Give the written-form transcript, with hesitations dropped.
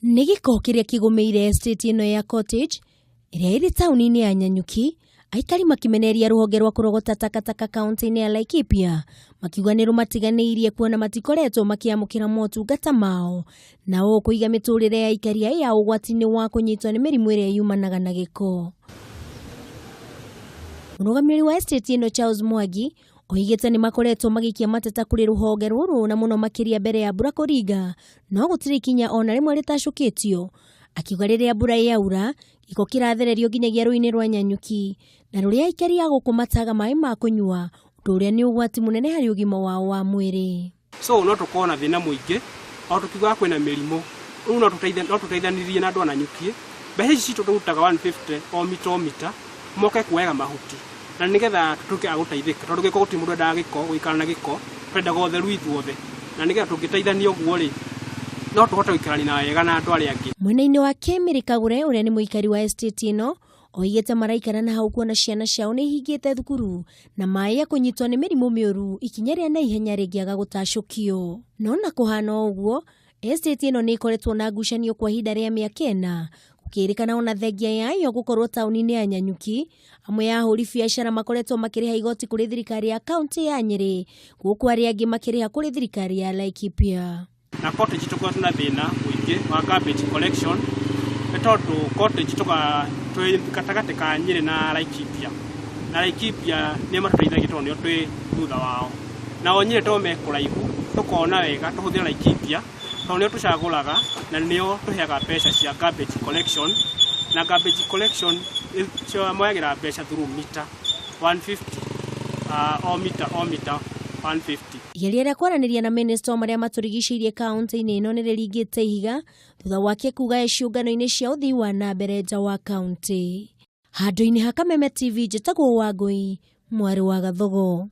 Nĩ gĩko kĩrĩa kĩgũmĩire estate ĩno ya Cottage ĩrĩa ĩrĩ taũni-inĩ ya Nyanyuki, aikari makĩmeneria rũhonge rwa kũrogota takataka kaunti-inĩ ya Laikipia makiuga nĩ rũmatiganĩirie kuona matikoretwo makĩamũkĩra motungata mao na ũũ kũiga mĩtũrĩre ya aikari aya ũgwati-inĩ wa kũnyitwo nĩ mĩrimũ ĩrĩa yumanaga na gĩko. Mũrũgamĩrĩri wa estate ĩno Charles Mwangi oigĩte nĩ makoretwo magĩikia mateta kũrĩ rũhonge rũrũ na mũno makĩria mbere ya mbura kũringa no gũtirĩ ikinya ona rĩmwe rĩtacũkĩtio. Akiuga rĩrĩa mbura yaura gĩko kĩrathererio nginyagia rũĩ-inĩ rwa Nyanyuki na rũrĩa aikari a gũkũ mataga maĩ ma kũnyua ũndũ ũrĩa nĩ ũgwati mũnene harĩ ũgima wao wa mwĩrĩ. So no tũkorwo na thĩna mũingĩ o tũkiugaga kwĩna mĩrimũ rĩu no tũteithanirie na andũ a Nanyuki. Mbeca ici citũ tũrutaga 150 o mita o mita moke kuoyaga mahuti na nĩgetha tũtuĩke a gũteithĩka tondũ gĩko gũtirĩ mũndũ wendaga gĩko gũikara na gĩko twendaga ũtheru ithuothe na nĩgetha tũngĩteithania ũguo rĩ no tũhote gũikarania na wega na andũ arĩa angĩ. Mwena-inĩ wake Mary Kagure ũrĩa nĩ mũikari wa estate ĩno oigĩte maraikara na hau kuona ciana ciao nĩ ihingĩte thukuru na maĩ ya kũnyitwo nĩ mĩrimũ mĩũru ikinya rĩa naihenya rĩngĩaga gũtacũkio. No na kũhana o ũguo, estate ĩno nĩ ĩkoretwo na ngucanio kwa ihinda rĩa mĩaka ĩna gũkĩrĩkana ona thengia yayo gũkorwo taũni-inĩ ya Nyanyuki amwe a ahũri biacara makoretwo makĩrĩha igoti kũrĩ thirikari ya kaunti ya Nyĩrĩ gũkũ arĩa angĩ makĩrĩha kũrĩ thirikari ya Laikipia. Na cottage tũkoretwo na thĩna mũingĩ wa garbage collection nĩ tondũ cottage tũka twĩ gatagatĩ ka Nyĩrĩ na Laikipia na Laikipia nĩo matũteithagia tondũ nĩo twĩ thutha wao nao Nyĩrĩ tondũ me kũraihu tũkona wega tũhũthĩre Laikipia tondũ nĩo tũcagũraga na nĩo tũheaga mbeca cia garbage collection na garbage collection moyagĩra mbeca through mita 150 o mita o mita 150. Igeria rĩa kwaranĩria na minista wa marĩa matũrigicĩirie kaunti-inĩ ĩno nĩ rĩringĩte ihiga thutha wake kuga e ciũngano-inĩ cia ũthii wa na mbere nja wa kaunti. Handũ-inĩ ha Kameme TV njĩtagwo Wangũi mwarĩ wa Gathogo.